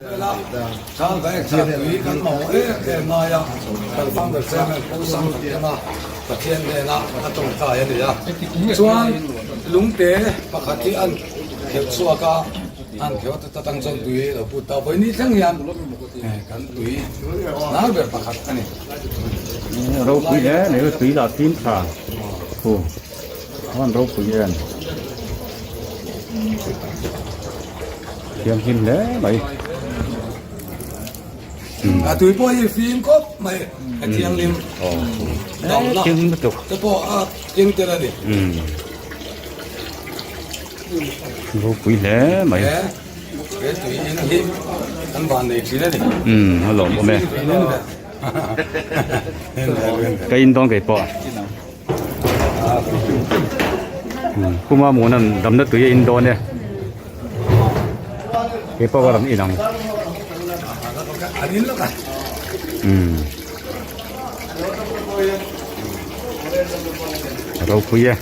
Tui kan mamawh em em mai a, kan founder chairman Pu Sangthathiama Pathian hnena a tawngtai a ni a. Chuan lungte pakhat hi an kheuh chhuak a, an kheuh a tang chuan tui a lo put ta. Vawiin thleng hian kan tui nar ber pakhat a ni. Ropui hle mai tui lah fim tha thu a ropui em. Thianghlim hle mai. A tui pawh hi fim khawp mai a thianghlim. Damna te pawh a keng tel a ni. Ropui hle mai. He tui in hi kan van nei thin a ni. A lawmawm e. Ka in dawn kei pawh. Puma munan damna tui a in dawn e kei pawh ka rawn in ang umm ropui e.